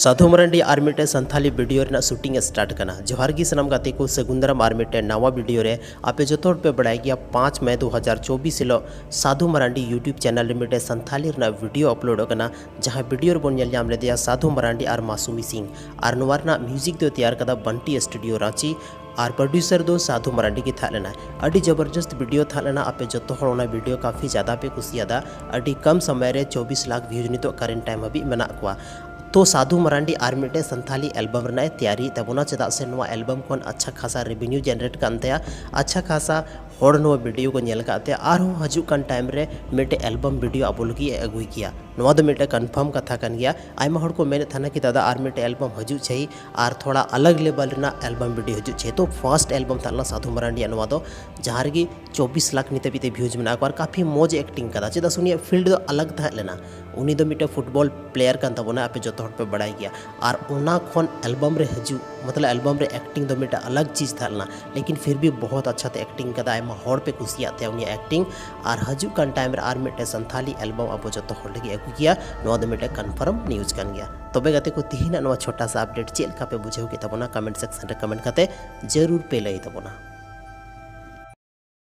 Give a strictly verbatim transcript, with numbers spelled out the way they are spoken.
ᱥᱟᱫᱷᱩ ᱢᱟᱨᱟᱱᱰᱤ ᱟᱨ ᱢᱤᱫᱴᱮᱱ ᱥᱟᱱᱛᱷᱟᱞᱤ ᱵᱷᱤᱰᱤᱭᱳ ᱨᱮᱱᱟᱜ ᱥᱩᱴᱤᱝ ᱮ ᱥᱴᱟᱨᱴ ᱠᱟᱱᱟ᱾ ᱡᱚᱦᱟᱨ ᱜᱮ ᱥᱟᱱᱟᱢ ᱜᱟᱛᱮ ᱠᱚ, ᱥᱟᱹᱜᱩᱱ ᱫᱟᱨᱟᱢ ᱟᱨ ᱢᱤᱫᱴᱮᱱ ᱱᱟᱣᱟ ᱵᱷᱤᱰᱤᱭᱳ ᱨᱮ᱾ ᱟᱯᱮ ᱡᱚᱛᱚ ᱦᱚᱲ ᱯᱮ ᱵᱟᱲᱟᱭ ᱜᱮᱭᱟ, ᱯᱟᱸᱪ ᱢᱮ ᱫᱩ ᱦᱟᱡᱟᱨ ᱪᱚᱵᱵᱤᱥ ᱦᱤᱞᱳᱜ ᱥᱟᱫᱷᱩ ᱢᱟᱨᱟᱱᱰᱤ YouTube ᱪᱮᱱᱮᱞ ᱨᱮ ᱢᱤᱫᱴᱮᱱ ᱥᱟᱱᱛᱷᱟᱞᱤ ᱨᱮᱱᱟᱜ ᱵᱷᱤᱰᱤᱭᱳ ᱟᱯᱞᱳᱰᱚᱜ ᱠᱟᱱᱟ, ᱡᱟᱦᱟᱸ ᱵᱷᱤᱰᱤᱭᱳ ᱨᱮᱵᱚᱱ ᱧᱮᱞ ᱧᱟᱢ ᱞᱮᱫᱮᱭᱟ ᱥᱟᱫᱷᱩ ᱢᱟᱨᱟᱱᱰᱤ ᱟᱨ ᱢᱟᱥᱩᱢᱤ ᱥᱤᱝ᱾ ᱟᱨ ᱱᱚᱣᱟ ᱨᱮᱱᱟᱜ ᱢᱤᱭᱩᱡᱤᱠ ᱫᱚ ᱛᱮᱭᱟᱨ ᱠᱟᱫᱟ ᱵᱟᱱᱴᱤ ᱥᱴᱩᱰᱤᱭᱳ ᱨᱟᱸᱪᱤ᱾ ᱟᱨ ᱯᱨᱚᱰᱭᱩᱥᱟᱨ ᱫᱚ ᱥᱟᱫᱷᱩ ᱢᱟᱨᱟᱱᱰᱤ ᱜᱮ ᱛᱟᱦᱮᱸ ᱞᱮᱱᱟᱭ᱾ ᱟᱹᱰᱤ ᱡᱚᱵᱚᱨᱡᱚᱥᱛ ᱵᱷᱤᱰᱤᱭᱳ ᱛᱟᱦᱮᱸ ᱞᱮᱱᱟ᱾ ᱟᱯᱮ ᱡᱚᱛᱚ ᱦᱚᱲ ᱚᱱᱟ ᱵᱷᱤᱰᱤᱭᱳ ᱠᱟᱯᱷᱤ ᱡᱟᱫᱟ ᱯᱮ ᱠᱩᱥᱤᱭᱟᱫᱟ᱾ ᱟᱹᱰᱤ ᱠᱚᱢ ᱥᱚᱢᱚᱭ ᱨᱮ ᱪᱚᱵᱵᱤᱥ ᱞᱟᱠᱷ ᱵᱷᱤᱭᱩᱡᱽ ᱱᱤᱛᱚᱜ ᱠᱟᱨᱮᱱᱴ ᱴᱟᱭᱤᱢ ᱦᱟᱹᱵᱤᱡ ᱢᱮᱱᱟᱜ ᱠᱚᱣᱟ᱾ ᱛᱚ ᱥᱟᱫᱷᱩ ᱢᱟᱨᱟᱱᱰᱤ ᱟᱨ ᱢᱤᱫᱴᱮᱱ ᱥᱟᱱᱛᱷᱟᱞᱤ ᱮᱞᱵᱟᱢ ᱨᱮᱱᱟᱜ ᱮ ᱛᱮᱭᱟᱨᱤᱭᱮᱫ ᱛᱟᱵᱚᱱᱟ, ᱪᱮᱫᱟᱜ ᱥᱮ ᱱᱚᱣᱟ ᱮᱞᱵᱟᱢ ᱠᱷᱚᱱ ᱟᱪᱪᱷᱟ ᱠᱷᱟᱥᱟ ᱨᱮᱵᱮᱱᱤᱭᱩ ᱡᱮᱱᱟᱨᱮᱴ ᱠᱟᱱ ᱛᱟᱭᱟ, ᱟᱪᱪᱷᱟ ᱠᱷᱟᱥᱟ ᱦᱚᱲ ᱱᱚᱣᱟ ᱵᱷᱤᱰᱤᱭᱳ ᱠᱚ ᱧᱮᱞ ᱟᱠᱟᱫ ᱛᱮ ᱟᱨᱦᱚᱸ ᱦᱤᱡᱩᱜ ᱠᱟᱱ ᱴᱟᱭᱤᱢ ᱨᱮ ᱢᱤᱫᱴᱮᱱ ᱮᱞᱵᱟᱢ ᱵᱷᱤᱰᱤᱭᱳ ᱟᱵᱚ ᱞᱟᱹᱜᱤᱫ ᱮ ᱟᱹᱜᱩᱭ ᱜᱮᱭᱟ᱾ ᱱᱚᱣᱟ ᱫᱚ ᱢᱤᱫᱴᱮᱱ ᱠᱚᱱᱯᱷᱟᱨᱢ ᱠᱟᱛᱷᱟ ᱠᱟᱱ ᱜᱮᱭᱟ᱾ ᱟᱭᱢᱟ ᱦᱚᱲ ᱠᱚ ᱢᱮᱱᱮᱫ ᱛᱟᱦᱮᱱᱟ ᱠᱤ ᱫᱟᱫᱟ ᱟᱨ ᱢᱤᱫᱴᱮᱱ ᱮᱞᱵᱟᱢ ᱦᱤᱡᱩᱜ ᱪᱟᱹᱦᱤ ᱟᱨ ᱛᱷᱚᱲᱟ ᱟᱞᱟᱜᱽ ᱞᱮᱵᱮᱞ ᱨᱮᱱᱟᱜ ᱮᱞᱵᱟᱢ ᱵᱷᱤᱰᱤᱭᱳ ᱦᱤᱡᱩᱜ ᱪᱟᱹᱦᱤ᱾ ᱛᱚ ᱯᱷᱟᱨᱥᱴ ᱮᱞᱵᱟᱢ ᱛᱟᱦᱮᱸ ᱞᱮᱱᱟ ᱥᱟᱫᱷᱩ ᱢᱟᱨᱟᱱᱰᱤᱭᱟᱜ, ᱱᱚᱣᱟ ᱫᱚ ᱡᱟᱦᱟᱸ ᱨᱮᱜᱮ ᱪᱚᱵᱵᱤᱥ ᱞᱟᱠᱷ ᱱᱤᱛ ᱦᱟᱹᱵᱤᱡ ᱛᱮ ᱵᱷᱤᱭᱩᱡᱽ ᱢᱮᱱᱟᱜ ᱠᱚᱣᱟ ᱟᱨ ᱠᱟᱯᱷᱤ ᱢᱚᱡᱽ ᱮ ᱮᱠᱴᱤᱝ ᱠᱟᱫᱟ, ᱪᱮᱫᱟᱜ ᱥᱮ ᱩᱱᱤᱭᱟᱜ ᱯᱷᱤᱞᱰ ᱫᱚ ᱟᱞᱟᱜᱽ ᱛᱟᱦᱮᱸ ᱞᱮᱱᱟ᱾ ᱩᱱᱤ ᱫᱚ ᱢᱤᱫᱴᱮᱱ ᱯᱷᱩᱴᱵᱚᱞ ᱯᱞᱮᱭᱟᱨ ᱠᱟᱱ ᱛᱟᱵᱚᱱᱟ, ᱟᱯᱮ ᱡᱚᱛᱚ ᱦᱚᱲ ᱯᱮ ᱵᱟᱲᱟᱭ ᱜᱮᱭᱟ᱾ ᱟᱨ ᱚᱱᱟ ᱠᱷᱚᱱ ᱮᱞᱵᱟᱢ ᱨᱮ ᱦᱤᱡᱩᱜ, ᱢᱚᱛᱞᱚᱵ ᱮᱞᱵᱟᱢ ᱨᱮ ᱮᱠᱴᱤᱝ ᱫᱚ ᱢᱤᱫᱴᱮᱱ ᱟᱞᱟᱜᱽ ᱪᱤᱡᱽ ᱛᱟᱦᱮᱸ ᱞᱮᱱᱟ, ᱞᱮᱠᱤᱱ ᱯᱷᱤᱨ ᱵᱷᱤ ᱵᱚᱦᱩᱛ ᱟᱪᱪᱷᱟ ᱛᱮ ᱮᱠᱴᱤᱝ ᱠᱟᱫᱟ, ᱟᱭᱢᱟ ᱦᱚᱲ ᱯᱮ ᱠᱩᱥᱤᱭᱟᱜ ᱛᱟᱭᱟ ᱩᱱᱤᱭᱟᱜ ᱮᱠᱴᱤᱝ᱾ ᱟᱨ ᱦᱤᱡᱩᱜ ᱠᱟᱱ ᱴᱟᱭᱤᱢ ᱨᱮ ᱟᱨ ᱢᱤᱫᱴᱮᱱ ᱥᱟᱱᱛᱷᱟᱞᱤ ᱮᱞᱵᱟᱢ ᱟᱵᱚ ᱡᱚᱛᱚ ᱦᱚᱲ ᱞᱟᱹᱜᱤᱫ ᱟᱹᱜᱩ ᱜᱮᱭᱟ, ᱱᱚᱣᱟ ᱫᱚ ᱢᱤᱫᱴᱮᱱ ᱠᱚᱱᱯᱷᱟᱨᱢ ᱱᱤᱭᱩᱡᱽ ᱠᱟᱱ ᱜᱮᱭᱟ᱾ ᱛᱚᱵᱮ ᱜᱟᱛᱮ ᱠᱚ, ᱛᱤᱦᱤᱧᱟᱜ ᱱᱚᱣᱟ ᱪᱷᱳᱴᱟ ᱥᱟ ᱟᱯᱰᱮᱴ ᱪᱮᱫ ᱞᱮᱠᱟ ᱯᱮ ᱵᱩᱡᱷᱟᱹᱣ ᱠᱮᱫ ᱛᱟᱵᱚᱱᱟ? ᱠᱚᱢᱮᱱᱴ ᱥᱮᱠᱥᱚᱱ ᱨᱮ ᱠᱚᱢᱮᱱᱴ ᱠᱟᱛᱮ ᱡᱟᱹᱨᱩᱲ ᱯᱮ ᱞᱟᱹᱭ ᱛᱟᱵᱚᱱᱟ᱾